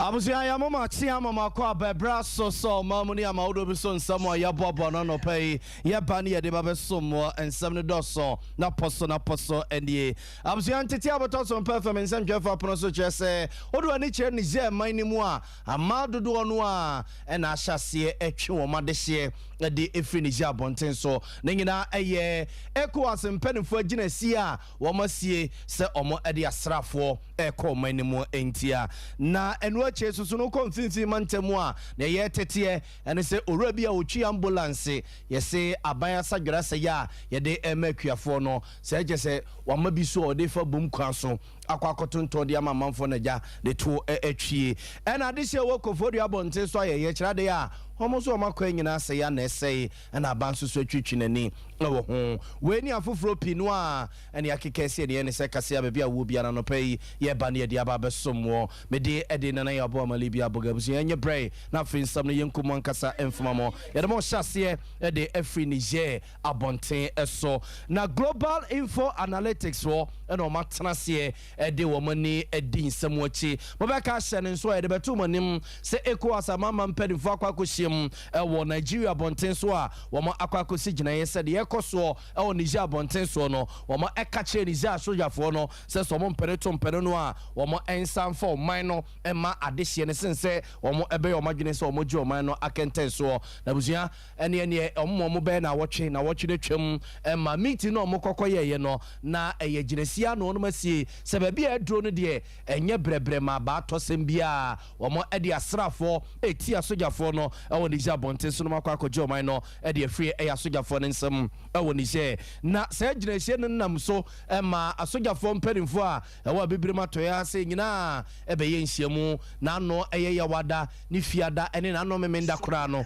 Abusua, yɛ moma kye ama mo akɔ abɛbrɛ so sɛ ɔma mu ne ama wodoɔ bi so nsɛm a yɛboaboa no anɔpa yi, yɛba ne yɛde ba bɛsom mo. Nsɛm no dɔso na pɔ so na pɔ so nie. Abusua, ntete abɔtɔ so mpɛ fam nsɛmtwerɛfo apono so kyerɛ sɛ wode w'ani kyerɛ Niger man no mu a, ama dodoɔ no a ɛna ahyɛ aseɛ atwe wɔn adehyeɛ de ɛfiri Niger abɔnten so. Ne nyinaa ɛyɛ ECOWAS mpanimfoɔ agyinasie a wɔn asie sɛ wɔn de asraafoɔ ɛrekɔ ɔman no mu ntia. Na ɛno akyire soso no, kɔ mfimfini mantam a, na ɛyɛ teteɛ ɛne sɛ owura bi a ɔtwi ambulance, yɛse aban asadwara sɛ yɛ a yɛde ɛma akuafoɔ no sɛ ɛkyɛ sɛ wama bi so a ɔde fa bom kwan so akɔ akɔtontɔn de ama amanfoɔ no agya de to atwie. Ɛna adehyɛ wɔ Koforidua abɔnten so ayɛ yɛkyerɛ adeɛ a wɔn nso wɔn akɔ nyinaa sɛ yɛ ana ɛsɛe, ɛna aban nso so atwitwi n'ani ɛwɔ ho. Wei ne afoforɔ pii no a ɛne akeka ɛsɛ ɛneɛ ne sɛ kase a baabi a wɔ biara nɔpɛ yi yɛba ne yɛde aba abɛsom wɔ. Mede ɛde Nana yɛ aboa amale bi abɔga. Abusua, ɛnyɛ brɛ na afei nsɛm no yɛnkɔ mu ankasa mfoma mɔ. Yɛde mo hyɛ aseɛ ɛde afiri Niger abɔnten ɛso, na Global Info Analytics wɔ ɛna wɔn atena aseɛ ɛde wɔn ani adi nsɛm akyi. Mobɛka ahyɛ ne nso a yɛde bɛto wɔn anim sɛ ECOWAS amama mpanimfoɔ akɔ akɔhyia mu ɛwɔ Nigeria abɔnten so a wɔn akɔ akɔsi gyinaeɛ sɛ deɛ ɛkɔ soɔ ɛwɔ Niger abɔnten soɔ no, wɔn ɛka kyerɛ Niger asogyafoɔ no sɛ wɔn mpɛne to mpɛne no a, wɔn nsa mfa ɔman no ɛma adehyeɛ no sen sɛ wɔn ɛbɛyɛ wɔn adwene sɛ wɔn gye ɔman no akɛntɛn soɔ. Na abusua, ɛneɛ wɔn bɛyɛ na awɔtwe no twam ɛma meeting no a wɔn kɔkɔ yɛɛyɛ no, na ɛyɛ gyinasia na wɔn asie sɛ baabi a ɛduro no deɛ, ɛnyɛ brɛbrɛ ma abaatɔsɛm biara, wɔn ɛde asraafoɔ eti asogyafoɔ no ɛwɔ Niger abɔnten so no akɔ akɔgye ɔman no ɛde afiri ɛyɛ asogyafoɔ no nsam ɛwɔ Niger. Na saa gyinasie no nam so ɛma asogyafoɔ mpanimfoɔ a ɛwɔ Abibirem atɔeɛ ase nyinaa ɛbɛyɛ nhyiamu n'ano ɛyɛ Yawada ne Fiada ɛne n'ano Memenda koraa no,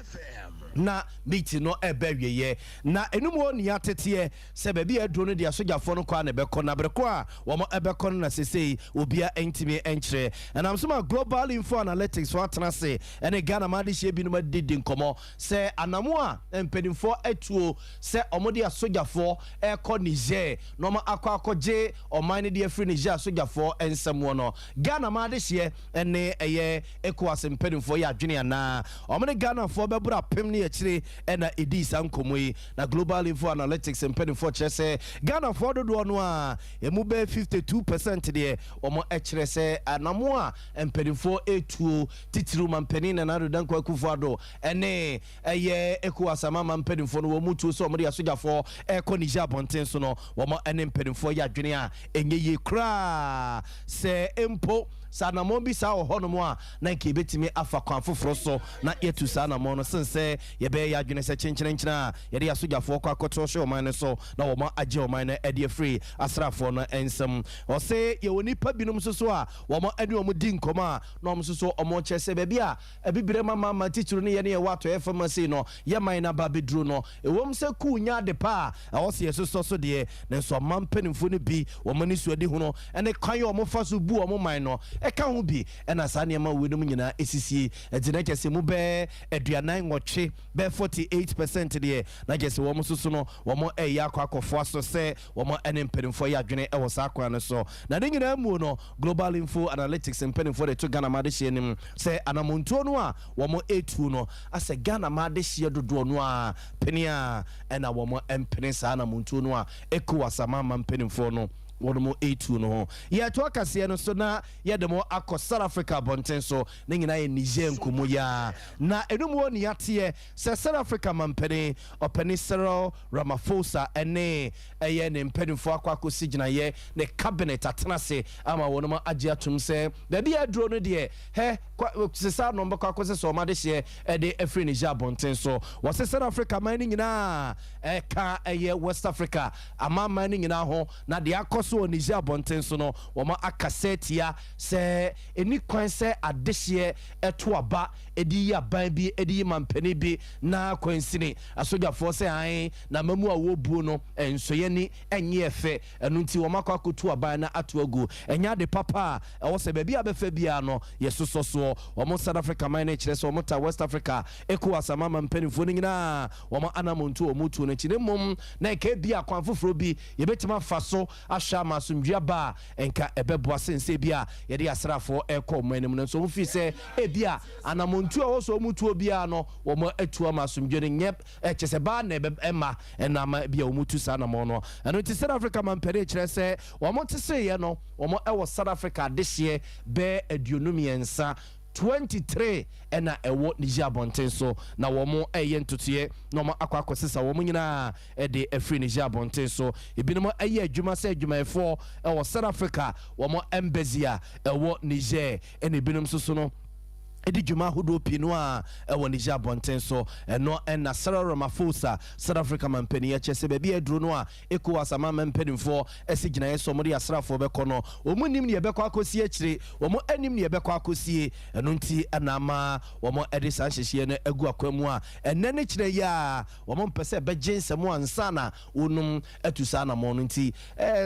na meeting no ɛbɛ awieɛ. Na enum hɔ nia teteɛ sɛ baabi a aduro no deɛ, asogyafoɔ no kɔ a na ɛbɛkɔ na abere ko a wɔn ɛbɛkɔ no, na sesei obia ntumi nkyerɛ. Ɛnam so ma Global Info Analytics fo atena ase ɛne Ghana ma adehyɛ binom adidi nkɔmɔ sɛ anamo a mpanimfoɔ atuo sɛ wɔde asogyafoɔ ɛkɔ Niger na wɔn akɔ akɔgye ɔman no de afiri Niger asogyafoɔ nsɛm wɔ no, Ghana ma adehyeɛ ɛne ɛyɛ ECOWAS mpanimfoɔ yɛ adwene anaa wɔn ne Ghanafoɔ bɛboro 1000 ne akyire ɛna ɛdii saa nkɔmmɔ yi. Na Global Info Analytics mpanimfoɔ kyerɛ sɛ Ghanafoɔ dodoɔ no a ɛmu bɛyɛ 52% deɛ, wɔn kyerɛ sɛ anamo a mpanimfoɔ ɛtuo, titiriw ma mpanin Nana Addo Dankwa Akufo Addo ɛne ɛyɛ ECOWAS amama mpanimfoɔ no wɔn mu tuo sɛ wɔn de asogyafoɔ ɛrekɔ Niger abɔnten so no, wɔn ne mpanimfoɔ yɛ adwene a ɛnyɛ yie koraa sɛ mpo sɛ anammɔn bi saa wɔ hɔnom a, na nka yɛbɛtumi afa kwan foforɔ so na yɛtu saa anammɔn no sen sɛ yɛbɛyɛ yɛ adwene sɛ kyenkyerenkyene a yɛde asogyafoɔ kɔ akɔto hyɛ ɔman no so na wɔn agye ɔman no ɛde afiri asraafoɔ no nsam. Ɔsɛ yɛwɔ nipa binom nso so a wɔn ne wɔn di nkɔmɔ a na wɔn nso so wɔn kyerɛ sɛ baabi a Abibire ma ma titiri no yɛ ne yɛwɔ atɔeɛ fam ase no, yɛ man no aba abɛduru no, ɛwom sɛ kuu nya ade pa a ɛwɔ sɛ yɛsosɔ so deɛ, nanso ɔman mpanimfoɔ no bi wɔn ani so adi hono ɛne kwan a wɔn so bu wɔn man no ɛka ho bi ɛna saa nneɛma weinom nyinaa ɛsisie. Ɛnti na kyerɛ sɛ mu bɛɛ 48, bɛɛ 48% deɛ, na kyerɛ sɛ wɔn nso so no wɔn ɛyɛ akɔ akɔfoa so sɛ wɔn ɛne mpanimfoɔ yɛ adwene ɛwɔ saa kwan no so. Na ne nyinaa mu no, Global Info Analytics mpanimfoɔ de to Ghana ma adehyeɛ nim sɛ anamontuo no a wɔn etu no asɛ Ghana ma adehyeɛ dodoɔ no a pene a ɛna wɔn mpene saa anamontuo no a ECOWAS amama mpanimfoɔ no wɔn mo etu no ho. Yɛto akaseɛ no so na yɛde mo akɔ South Africa abɔnten so. Ne nyinaa yɛ Niger nkomo yaa na enum wɔ ne ateɛ sɛ South Africa mampanin ɔpanin Cyril Ramaphosa ɛne ɛyɛ ne mpanimfoɔ akɔ akɔsi gyinaeɛ ne cabinet atena ase ama wɔn mo agye atum sɛ baabi a aduro no deɛ hɛ sesa no bɛkɔ akɔsɛ sɛ ɔmo adehyeɛ ɛde afiri Niger abɔnten so. Wɔsɛ South Africa man no nyinaa ɛka ɛyɛ West Africa amaaman no nyinaa ho, na deɛ akɔ so wɔ Niger abɔnten so no, wɔn akasa tia sɛ ɛni kwan sɛ adehyeɛ ɛto aba ɛde yi aban bi, ɛde yi mampanin bi na kwansini asogyafoɔ sɛ an na mamu a wɔbuo no nsɔyɛni ɛnyɛ ɛfɛ. Ɛno nti wɔn akɔ akɔtu aban no ato agu. Ɛnyɛ ade papa a ɛwɔ sɛ baabi a bɛfɛ biara no yɛsosɔ soɔ. Wɔn South Africa man no kyerɛ sɛ wɔn ta West Africa ECOWAS amama mpanimfoɔ no nyinaa wɔn anamontu wɔn tuo no akyi, ne mmom na ɛka bi akwan foforɔ bi yɛbɛtumi afa so ahwɛ. ahwɛ ama asomdwoe aba a, nka ɛbɛboa sen sɛ ebia yɛde asraafoɔ rekɔ wɔn anim no. Nso wɔn feel sɛ ebia anamontuo a ɛwɔ sɛ wɔn tuo biara no wɔn atu ama asomdwoe no nyɛ kyɛ sɛ baa na ɛbɛma ɛna ama ebia wɔn tu saa anamɔn no. Ɛno nti South Africa mampanin kyerɛ sɛ wɔn teseeɛ no wɔn wɔ South Africa adehyeɛ bɛyɛ 23, 23 na ɛwɔ Niger abɔnten so, na wɔreyɛ ntotoeɛ na wɔakɔ akɔsesa wɔn nyinaa de afiri Niger abɔnten so. Ebinom yɛ adwuma sɛ adwumayɛfoɔ wɔ South Africa wɔn embassy a ɛwɔ Niger, ɛna ebinom nso so no di dwuma ahodoɔ pii no a ɛwɔ Niger abɔnten so. Ɛno na Cyril Ramaphosa, South Africa mampanin, akyerɛ sɛ baabi a aduro no a ECOWAS amanaman mpanimfoɔ asi gyinaeɛ sɛ wɔde asraafoɔ bɛkɔ no, wɔnnim deɛ ɛbɛkɔ akɔsi akyire, wɔnnim deɛ ɛbɛkɔ akɔsie. Ɛno nti na ama wɔde saa nhyehyeɛ no agu akwan mu a ɛnnɛ ne kyerɛ yi a wɔmpɛ sɛ ɛbɛgye nsam ansa na wɔnom atu saa anammɔn no nti.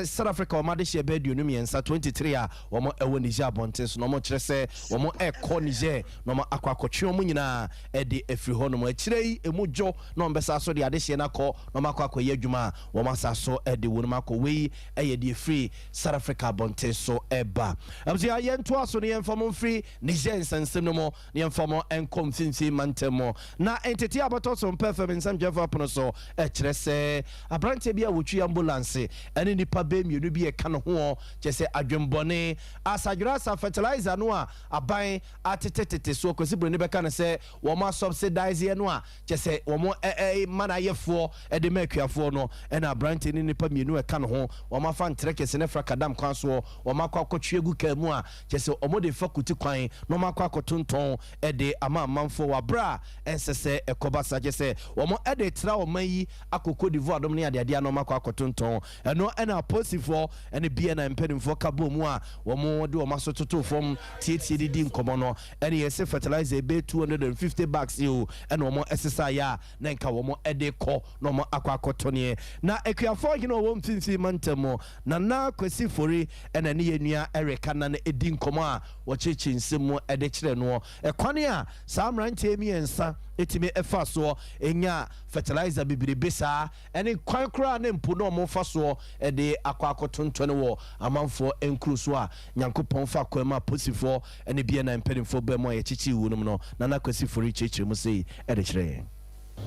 South Africa wɔn adehyeɛ bɛyɛ 23, 23 a wɔn wɔ Niger abɔnten so na wɔkyerɛ sɛ wɔn rekɔ Niger na wɔn akɔ akɔtwe wɔn nyinaa de afiri hɔ nom. Akyire yi emu dwo na wɔn bɛsa so de adehyeɛ no akɔ na wɔn akɔ akɔyɛ adwuma a wɔn asa so de wɔnom akɔ. Wei yɛ deɛ ɛfiri South Africa abɔnten so ba. Abusua, yɛntoa so na yɛmfa mo mfiri Niger nsɛnsɛm no mu na yɛmfa mo nkɔ mfinimfini mantam mu. Na ntetee a bɛtɔ so mpɛ fam nsɛmtwerɛfoɔ apono so kyerɛ sɛ aberanteɛ bi a wɔtwi ambulanse ne nnipa bɛyɛ mmienu bi reka ne ho kyerɛ sɛ adwemmɔne asadwerasa fertilizer no a aban atetetete soɔ Kwasi Broni bɛka no sɛ wɔn asubsidizeɛ no a kyerɛ sɛ wɔn ma no ayɛ foɔ de ma akuafoɔ no ɛna aberanteɛ ne nnipa mmienu a ɛka ne ho wɔn afa ntrɛkɛse ne frakadam kwan soɔ wɔn akɔ akɔtwe agu kaa mu a kyerɛ sɛ wɔn de fa kuti kwan na wɔn akɔ akɔtontɔn de ama amanfoɔ wɔ aberɛ a ɛnsɛ sɛ ɛkɔba saa kyerɛ sɛ wɔn de tra ɔman yi akɔ Cote d'Ivoire nom ne adeadeɛ a na wɔn akɔ akɔtontɔn. Ɛno na apolisifoɔ ne BNI mpanimfoɔ ka bɔɔ mu a wɔn de wɔn aso totoo fam tietie de dii nkɔmmɔ no. Ɛne yɛse fertilizer ɛbɛyɛ 250 bags yi o ɛna wɔn sesaeɛ a na nka wɔn de kɔ na wɔn akɔ akɔtɔneɛ. Na akuafoɔ hene a ɔwɔ mfimfini mantam mu, Nana Kwasi Fori ɛna ne yɛn nua Eric Annan di nkɔmmɔ a wɔkyekyee nsɛm mu de kyerɛɛ noɔ. Ɛkwan a saa mmeranteɛ mmiɛnsa tumi faa soɔ nyaa fertilizer bebrebe saa ne kwan koraa ne mpo na wɔfa soɔ de akɔ akɔtontɔne wɔ amanfoɔ nkuro so a Nyankopɔn fa kwan mu aposifoɔ ne BNI mpanimfoɔ baa mu a yɛkyekyee wunom no, Nana Kwasi Fori kyerɛkyerɛ mu sei de kyerɛ yɛn.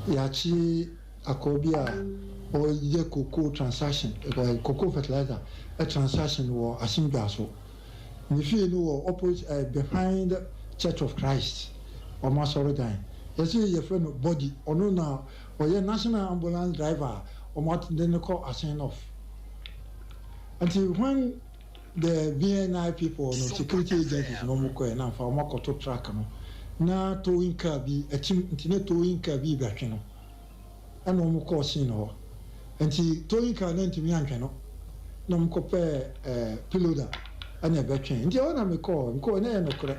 Yɛakye akoa bi a ɔyɛ cocoa transaction, cocoa fertilizer transaction wɔ Asin-Dwaso. Ne fie no wɔ opposite eh, behind Church of Christ, wɔn asɔredan. Yɛse yɛfrɛ no Body, ɔno na ɔyɛ national ambulance driver a wɔde no kɔ Asin North. Nti when the VNI people no, security agencies no wɔn kɔɛ na nfa wɔn akɔto truck no na towing car bi akyim, nti na towing car bi rebɛtwe no. Ɛna wɔn kɔɔ scene hɔ nti towing car no antumi antwe no na wɔn kɔ pɛɛ ɛɛ piloda ɛna ɛbɛtwe nti ɛhɔ na me kɔɔ me kɔɔ na ɛyɛ nokorɛ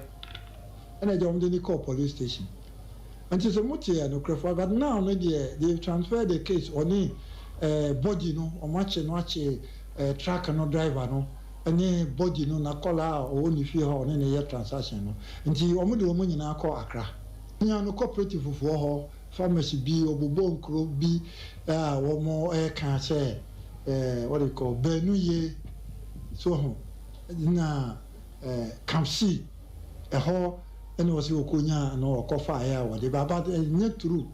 ɛna ɛgya wɔn de ne kɔɔ police station nti sɛ mo te yɛ nokorɛ fo but now no deɛ they transfer the case ɔne ɛɛ body no wɔn akye no akye ɛɛ truck no driver no ɛne body no na kɔla a ɔwɔ ne fie hɔ ɔne ne yɛ transaction no nti wɔn de wɔn nyinaa kɔ Accra. Nya no cooperative foɔ hɔ. Pharmacy bi, wɔbobɔ nkuro bi a wɔreka sɛ what do you call Bɛnuyie so ho na Kamsi ɛhɔ ɛna wɔsi wɔkɔnya no wɔkɔfaeɛ a wɔde ba but ɛnyɛ true,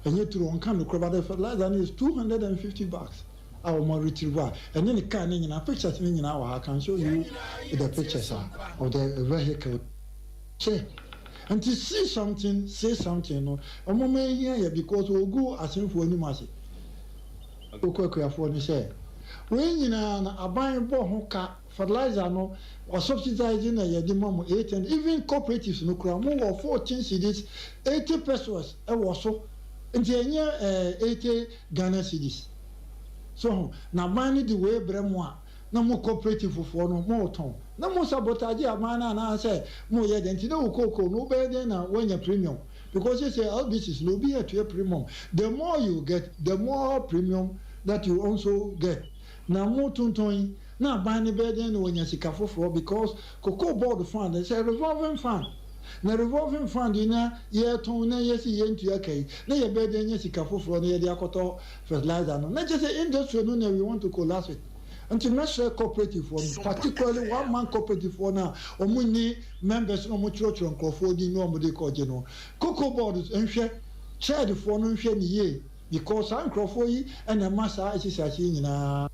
ɛnyɛ true, wɔnka nokorɛ but the fertilizer no is 250 bags a wɔn retrieve a ɛne ne car no nyinaa pictures no nyinaa wɔ ha, I can show you the pictures of the vehicle. Sɛ nti see something say something no ɔmo ma ehia yɛ because ogu asenfoɔ anim ase. Okɔ akuafoɔ no sɛ wei nyinaa no aban bɔ ho ka fertilizer no wa subsidize na yɛde ma mo 800 even cooperatives no koraa mo wɔ 14 cedis 80 pesewas ɛwɔ so nti ɛnyɛ ɛɛ 80 Ghana cedis so ho na aban no de wei brɛ mo a na mo cooperative foɔ no mo retɔn na mo sabotage aban no anaa sɛ mo reyɛ dɛn nti na wo cocoa no wobɛyɛ dɛn na woanya premium because sɛsɛ LBCs no obi atua premium the more you get the more premium that you also get na mo tontɔn yi na aban no bɛyɛ dɛn na wanya sika foforɔ because cocoa board fund sɛ revolving fund na revolving fund yi na yɛtɔn na yɛsi yɛntua ka yi na yɛbɛyɛ dɛn anya sika foforɔ na yɛde akɔtɔ fertilizer no na kyerɛ sɛ industry no na we want to collapse it. Nti mɛsrɛ cooperative foɔ no, particularly one man cooperative foɔ no a wɔn nni members na wɔn kyerɛkyerɛ nkurɔfoɔ din na wɔn de kɔgye no. Cocoa Board nhwɛ, CHED foɔ no nhwɛ ne yie, because saa nkurɔfoɔ yi ɛna ɛma saa esisi yi nyinaa.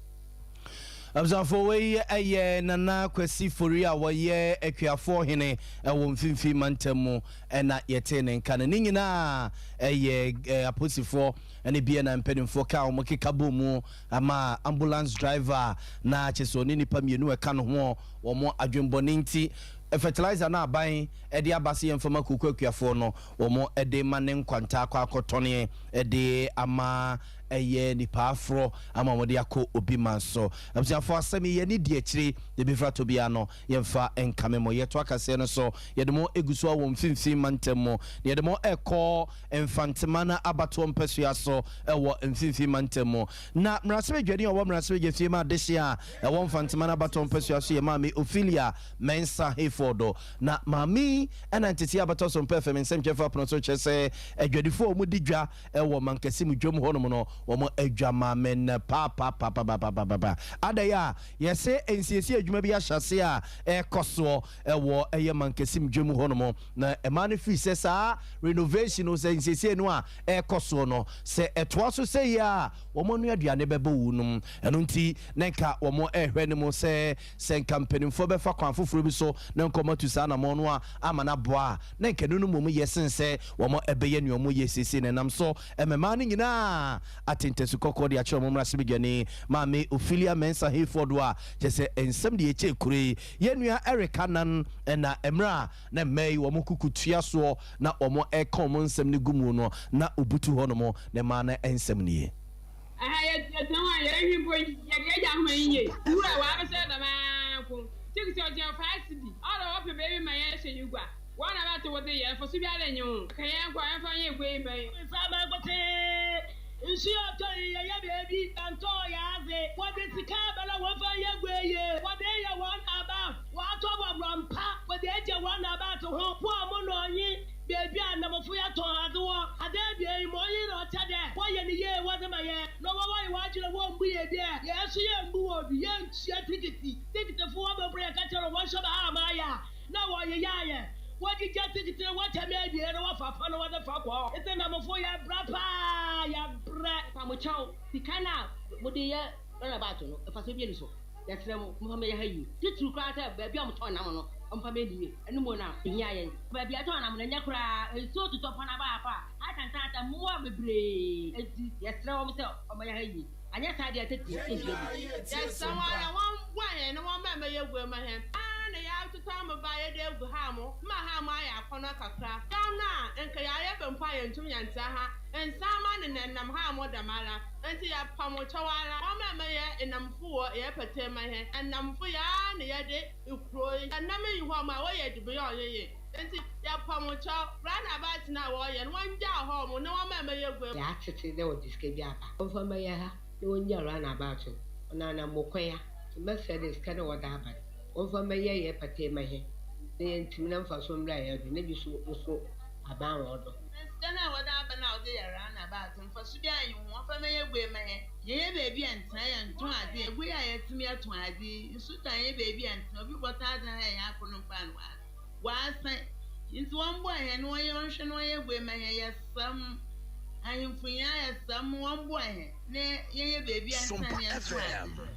Abusuafo, wei yɛ Nana Kwasi Fori a wɔyɛ akuafoɔ hene ɛwɔ Mfimfini Mantam mu, ɛna yɛte ne nka no. Ne nyinaa ɛyɛ apolisifoɔ ɛne bia na mpanimfoɔ ka wɔn keka bɔ mu ama ambulance driver na kyɛ sɛ ɔne nipa mmienu ɛka no ho wɔn adwembɔne nti fertilizer na aban ɛde aba se yɛmfa ma kuku akuafoɔ no, wɔn ɛde ma ne nkwanta akɔ akɔtɔne ɛde ama ɛyɛ nipa aforɔ ama wɔde akɔ obi man so. Abusuafoɔ, asɛm yi yɛne di akyire de bi fra to bia no, yɛmfa nkame mo. Yɛto akaseɛ no so, yɛde mo egu so wɔ Mfimfini Mantam mu na yɛde mo ɛkɔ Mfantema no abatoɔ mpɛsua so ɛwɔ Mfimfini Mantam mu. Na mmarahyɛbadwani a ɔwɔ mmarahyɛbadwa fie ma adehye a ɛwɔ Mfantema no abatoɔ mpɛsua so yɛ Maame Ophelia Mensa Hayford. Na maame ɛna ntete abatɔ so mpɛ fam nsɛmtwɛfo apono so kyerɛ sɛ adwadifoɔ a wɔn di dwa ɛwɔ mankasi mu dwam hɔnom no, wɔn adwa maame no paapaapaapapapapa. Adɛn a yɛsɛ nsiesie adwuma bi ahyɛ ase a ɛrekɔ soɔ ɛwɔ ɛyɛ mankasi mu dwam hɔnom, na ɛmaa no firi sɛ saa renovation no, sɛ nsiesie no a ɛrekɔ soɔ no, sɛ ɛtoa so sɛ yie a, wɔn ano aduane bɛbɔ wu nom. Ɛno nti na nka wɔn ɛrehwɛ no mu sɛ nka mpanimfoɔ bɛfa kwan foforɔ bi so na nkɔmɔ atu saa anamɔ no a ama no aboa a, na nka no no mmom yɛ sen sɛ wɔn ɛbɛyɛ nea wɔn yɛ siesie. Na ɛnam so ɛmɛmaa no nyinaa atentasu kɔkɔɔ de akyerɛ wɔn mmarahyɛbadwani Maame Ophelia Mensa Hayford a kyerɛ sɛ nsɛm deɛ ɛkyɛ kure yi, yɛn nua Erica Nan ɛna mmerɛ a na mmaa yi wɔn kuku tua soɔ na wɔn ɛka wɔn nsɛm no gu mu no na obutu hɔ nom na mmaa no nsɛm nie. Aha yɛtena hɔ a, yɛhwɛ mpo yɛde yɛgya ahoma yi yie wura wɔabɛhyɛ dɛm ara nko tikiti ɔgyina 5 cedi ɔdɔ wɔpɛ baabi ma yɛhyɛ yi gua wɔn na bɛto wɔde yɛ mfaso biara nyɛ ho ka yɛn kɔ yɛmfa nyɛ egua yi ma yi. Mframa nkotee, nsuo atɔ yi, yɛyɛ beebi ntɔ yɛ adze. Wɔde sika abɛla wɔmfa yɛ gua yie, wɔde yɛ wɔn aba wɔatɔ wɔborɔ mpa, wɔde agya wɔn aba ato ho po a mo na ɔnye beebi a nnamfo yɛtɔn adze wɔ ade abien yi ma ɔnye na ɔkyɛ dɛ wɔyɛ ne yie wɔdze ma yɛ na wɔwɔ yɛ wɔadwene wɔmbu yɛ bi a yɛn nso yɛmbu wɔ bi. Yɛntua tikiti, tikitifo wɔbɛboro yɛ ka kyerɛ wɔn hyɛ ba ama ayɛ a na wɔyeyɛ ayɛ wɔgyegya tikiti no, wɔkyɛ me abien na wɔfa fa no wɔde fa kɔ. Nti nnamfo, yɛbrɛ paa, yɛbrɛ. Pamokyɛw, sika no a mode yɛ runabout no, ɛfa so bi ani so. Yɛsrɛ mo, momfa mɛyɛ ha yie, titiriw koraa sɛ baabi a motɔn nam no, ɔmfa mɛni yie. Ɛno mu no a ɛhia yɛn baabi a yɛtɔn nam no, ɛnyɛ koraa nsuo totɔ pa no aba a atantaata mmoa bebree. Enti yɛsrɛ wɔn sɛ ɔmɛyɛ ha yie, anyɛ saa deɛ, tete ntua bi. Yɛsrɛ wɔn ara wɔn boa yɛn na wɔn mɛmɛ yɛ gu ma hɛn aa na yɛatotɔ ama ba yɛde agu ha mo ma ha mo ayɛ akɔnɔ kakra yɛn no a nka yɛayɛ bɛ mpo a yɛntum yɛntra ha nsaama ne nenam ha mo dɛm ara. Nti yɛpam kyɛw ara wɔn mɛmɛ yɛ enamfo wɔ yɛ pɛtɛ ma hɛn ɛnamfo yɛa ne yɛde ekuro yi ɛnam yi hɔ ma wɔyɛ edibi yɛ ɔyɛ yie. Nti yɛpam kyɛw roundabout na wɔyɛ no, wɔn gya hɔ mo na wɔn mɛmɛ yɛ gu. Yɛatete dɛ wɔde sika bi aba, wɔmfa mmɛyɛ ha na wɔnya roundabout no ɔnanam mo kwan a mɛsrɛ dɛ sika no wɔde aba no, wɔmfa mmɛyɛ yɛ pɛtɛ ma hɛn na yɛntumi na mfa so mmra yɛ do na bi so nso aban wɔ do. Sika no a wɔde aba no a wɔde yɛ roundabout, mfaso bi anyi ho. Wɔmfa mɛyɛ gue ma yɛn, yɛyɛ beebi a ntena yɛ ntɔn ade egu yɛ a yɛtumi yɛtɔn ade nsu tan yɛ beebi a ntena obi bɔtɔ ade ha yɛn akɔ no mpa no waasan. Nti wɔn boa yɛn na wɔyɛ wɔnhwɛ na wɔyɛ gue ma yɛn. Yɛsɛm ahemfo nyinaa, yɛsɛm wɔn boa yɛn na yɛyɛ beebi a ntena yɛntɔn ade.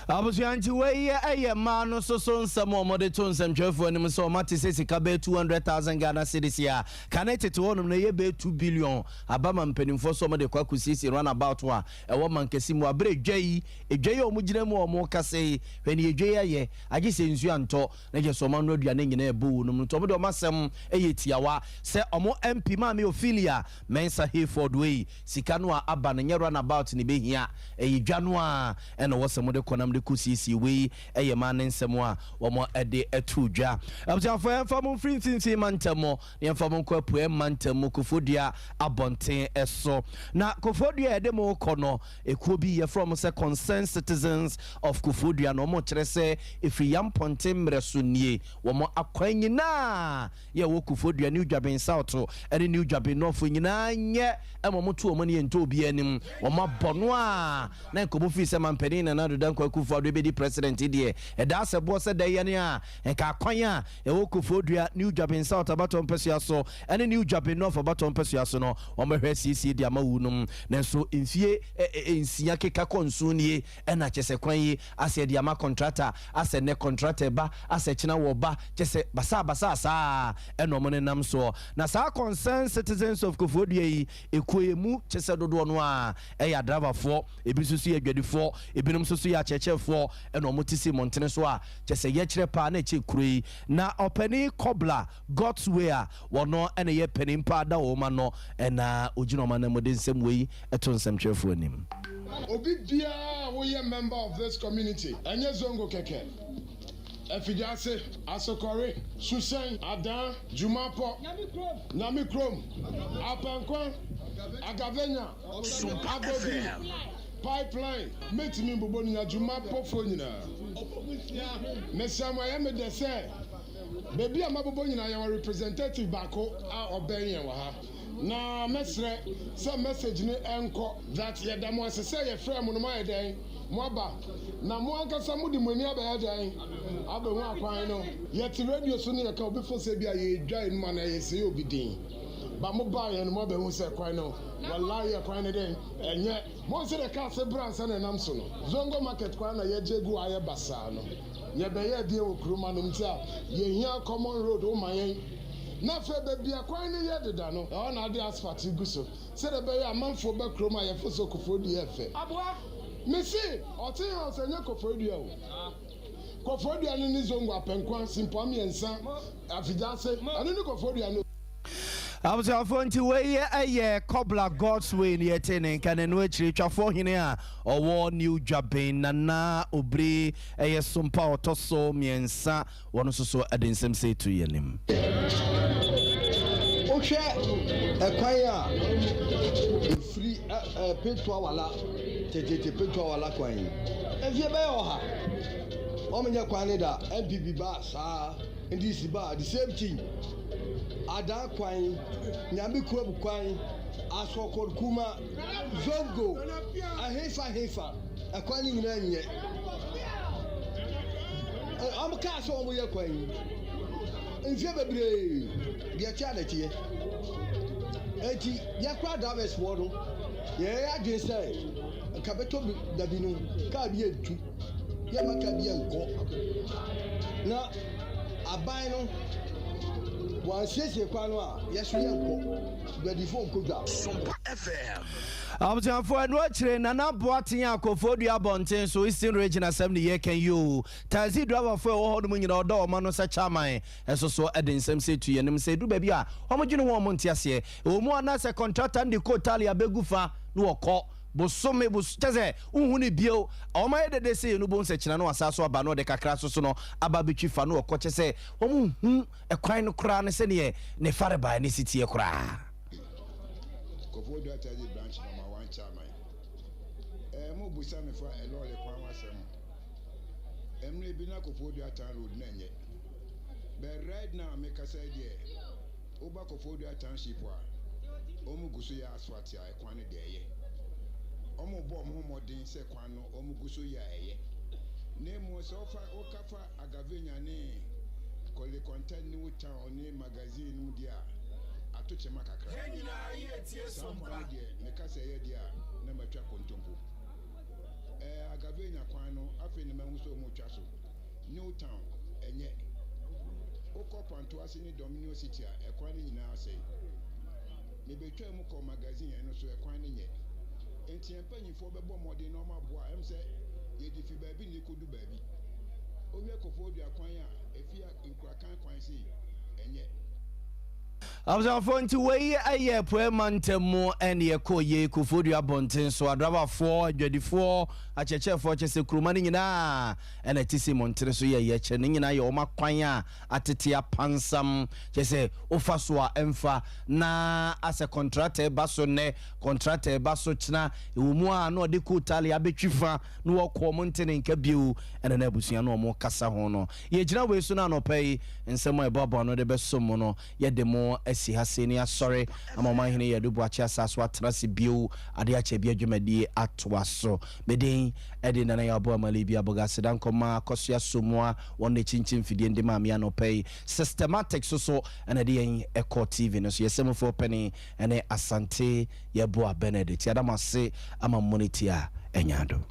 Abusua, nti wei ɛyɛ mmaa no soso nsɛm a wɔde to nsɛmtwerɛfoɔ anim sɛ ɔma te sɛ sika bɛyɛ 200,000 Ghana cedis a kane tete hɔnom no ɛyɛ bɛyɛ 2 billion aba ma mpanimfoɔ so ɔmde kɔ akɔsiesie runabout a ɛwɔ mankasi mu. Aberɛ edwa yi, edwa yi a ɔmo gyina mu a ɔmo kasa yi, hwɛ ne edwa yi ayɛ agye sɛ nsuo antɔ na kyerɛ sɛ ɔmo ano aduane nyinaa ɛbɔ wo nom. Nti ɔmo de ɔmo asɛm ɛyɛ tiawa sɛ ɔmo MP Maame Ophelia Mensa Hayford, wei sika no a aba no nyɛ runabout ne bɛhia, ɛyɛ dwa no a ɛna wɔ sɛ mode kɔ nam de. kɔsiesie. Wei yɛ mmaa ne nsɛm a wɔde too dwa. Abusuafoɔ, yɛmfa mo mfiri mfimfini mantam mu na yɛmfa mo nkɔ apueɛ mantam mu, Koforidua abɔnten so. Na Koforidua a yɛde mo rekɔ no, ekuo bi yɛfrɛ wɔn sɛ Concerned Citizens of Koforidua na wɔkyerɛ sɛ ɛfiri Yampɔnten mmerɛ so nie, wɔn akwan nyinaa yɛ ɛwɔ Koforidua, New Dwabin South ne New Dwabin North nyinaa nyɛ ma wɔto wɔn ani ntɔ obiara anim. Wɔabɔ no a na nka wɔfiri sɛ Mampanin Nana Addo Dankwa Akufo-Addo bɛdi President deɛ, ɛda asɛboɔ sɛ da yɛn a nka akwan a ɛwɔ Koforidua, New Dwabin South abatoɔ mpasua so ne New Dwabin North abatoɔ mpasua so no, wɔbɛhwɛ asiesie de ama wunom. Nanso mfie nsia keka kɔ nson nie Ɛna kyɛsɛ kwan yi asɛ yɛde ama kɔntrata, asɛ nnɛ kɔntrata ɛba, asɛ kyena wɔba, kyɛsɛ basaa basaa saa ɛna ɔmo nenam soɔ. Na saa Concerned Citizens of Koforidua yi ekuo yi emu kyɛsɛ dodoɔ no ara ɛyɛ adraivafoɔ, ebi nso so yɛ adwadifoɔ, ebinom nso so yɛ akyerɛkyerɛfoɔ ɛna ɔmo te si mmɔntene so a kyɛsɛ yɛkyerɛ paa na ɛkyɛ kuro yi. Na ɔpanin Kɔbla Godsway a wɔno ɛna ɛyɛ panin paa da wɔn ano ɛna ogyina wɔn anan mu de nsɛm wei to nsɛmtwerɛfoɔ anim. Obi biara a woyɛ member of this community, ɛnyɛ Zongo kɛkɛ, Afidiase, Asokɔre, Susɛn, Adaa, Jumapɔ, Nyame Kurom, Apɛnkwa, Agavenya, Agbogiri, Pipeline, mɛtumi mbobɔ no nyinaa, Jumapɔfoɔ nyinaa. Mesrɛ mo, ɛyɛ me dɛ sɛ baabi a mabobɔ nyinaa yɛwɔ representative baako a ɔbɛn yɛn wɔ ha. Na mɛsrɛ sɛ message no nkɔ that yɛda mo ase sɛ yɛfrɛɛ mo no moayɛ dɛn? Moaba. Na mo ankasa mode mo ani abɛyɛ dɛn? Abɛhu akwan no. Yɛte radio so ne yɛka obi fo sɛ ebia yɛredwa yɛn mu anaa yɛresɛe obi din. But mo baeɛ no moabɛhu sɛ kwan no wallahi ɛkwan no dɛn? Ɛnyɛ. Moahu sɛdeɛ cars brɛ ansa na ɛnam so no. Zongo market kwan na yɛgye gu hɔ ayɛ basaa no. Yɛbɛyɛɛ deɛn wɔ kurom anom nti a yɛhia common road woma yɛn? Na afei baabi a kwan no yɛ deda no, ɛhɔ na ade asphalt gu so sɛdeɛ ɛbɛyɛ a amanfoɔ ba kurom a yɛfo sɛ Koforidua yɛ fɛ. Mese Ɔte House ɛnyɛ Koforidua o. Koforidua no ne Zongo, Apɛnkwa, Simpɔa Mmiɛnsa, Afigya-ase, ɛno ne Koforidua no o. Abusuafoɔ nti wei yɛ Kɔbla God's Way ne yɛte ne nka na ɛno akyire Twafoɔ hene a ɔwɔ New Dwabin Nana Obiri ɛyɛ Sompa a ɔtɔ so mmiɛnsa Wɔn nso so de nsɛm sei to yɛn anim. Wohwɛ ɛkwan a ɛfiri Petuawala tetete Petuawala kwan yi, mfeɛ bɛyɛ ɔha wɔn nyɛ kwan no da. NPP ba saa, NDC ba the same thing. Adan kwan, Nyame kurom kwan, Asɔkɔr Kuma, Zongo, ɛhefa hefa, ɛkwan no nyinaa nyɛ. Wɔn kaa sɛ wɔn yɛ kwan yi mfie bebree deɛ ɛte a na ɛteɛ. Eti yɛkora drivers foɔ no yɛyɛ adwene sɛ nka bɛtɔ dabi no kaa bi ntu yɛma kaa bi nkɔ na aban no wɔansiesie kwan no a yɛso yɛnkɔ dwadifo nkɔ dwa. Sompa FM. Abusuafoɔ, ɛno akyire Nana Boateng a Koforidua abɔnten so Eastern Region asɛm ne yɛreka yi oo, Taxi driverfoɔ a ɛwɔ hɔ nom nyinaa ɔdɔ wɔn ano sɛ chairman nso so de nsɛm sei to yɛn anim sɛ ɛduru baabi a wɔn dwene ho a wɔn nte aseɛ. Ɛwɔ mu a na sɛ contractor no de coal tally abɛgu fa na wɔkɔ bosome bos kyɛ sɛ wonhu no bio. Wɔn ayɛ dede sei no wobɛhu sɛ kyena no wasan so aba na ɔde kakra nso so no aba abɛtwi fa na wɔkɔ kyɛ sɛ wɔn nhu ɛkwan no koraa ne sɛdeɛ ne farebae no si teɛ koraa. Koforidua Taxi Branch Number One Chairman. Eh, mo busa me fa lɔɔre kwan ho asɛm. Mmerɛ bi na Koforidua Town Road na ɛnyɛ. But right now me kasa yi deɛ, woba Koforidua Township a, wɔn gu so yɛ asphalt a ɛkwan no deɛ ɛyɛ. Wɔn bɔ wɔn ho mmɔden sɛ kwan no wɔn gu so yɛ a ɛyɛ. Na mmom sɛ wofa woka fa Agavenya ne Korle-Konta New Town ne Magazine no mu deɛ a, ato kyema kakra. Saa kwan no deɛ, meka sɛ ɛyɛ deɛ a, na matwa kontompo. Ɛɛ, Agavenya kwan no, afei na mahu sɛ wɔretwa so. New Town, ɛnyɛ. Wokɔ Kwantoase ne Dominion City a, ɛkwan no nyinaa asɛe. Mebetwaa mu kɔɔ Magazine, ɛno nso, ɛkwan no nyɛ. Enti yɛn mpanyimfoɔ bɛbɔ mmɔden na wɔaboa. Ɛm sɛ yɛde fi baabi na ekodu baabi. Wohwɛ Koforidua kwan a efi Nkurakan kwan sei, ɛnyɛ. Abusuafoɔ, nti wei yɛ Apueɛ mantam mu ɛne ɛkɔ yie Koforidua abɔnten so. Adrabafoɔ, adwadifoɔ, akyerɛkyerɛfoɔ, kyɛ sɛ kuroma no nyinaa ɛna ɛte si mmɔntene so yɛ yɛkyerɛ ne nyinaa yɛ wɔn akwan a atete apansam, kyɛ sɛ wofa so a ɛmfa na asɛ kɔntrata ɛba so nnɛ, kɔntrata ɛba so kyena, ɛwɔ mu a na ɔde kootaale abɛtwi fa na wɔkɔ wɔn nte ne nka bio. Ɛna na abusua no wɔn kasa ho no, yɛgyina wei so no anɔpa yi nsɛm a ɛboaboa no de bɛso mu no, yɛde mo asi ha sei ne asɔre ama ɔmanhene yɛde Boakye asa so atena ase bio ade akyɛ bi adwumadie atoa so. Meden ɛde Nana yɛ ɔbɔ amale bi abɔga aseda nkɔma akɔsoa somoa wɔn ne kyinkyin fidie ndi maame anɔpa yi systematic so so ɛna de yɛn ɛkɔ TV no so. Yɛsɛmufoɔ pɛne ɛne Asante Yɛboa Benedict. Yɛada mo ase ama mmɔne ti a ɛnya do.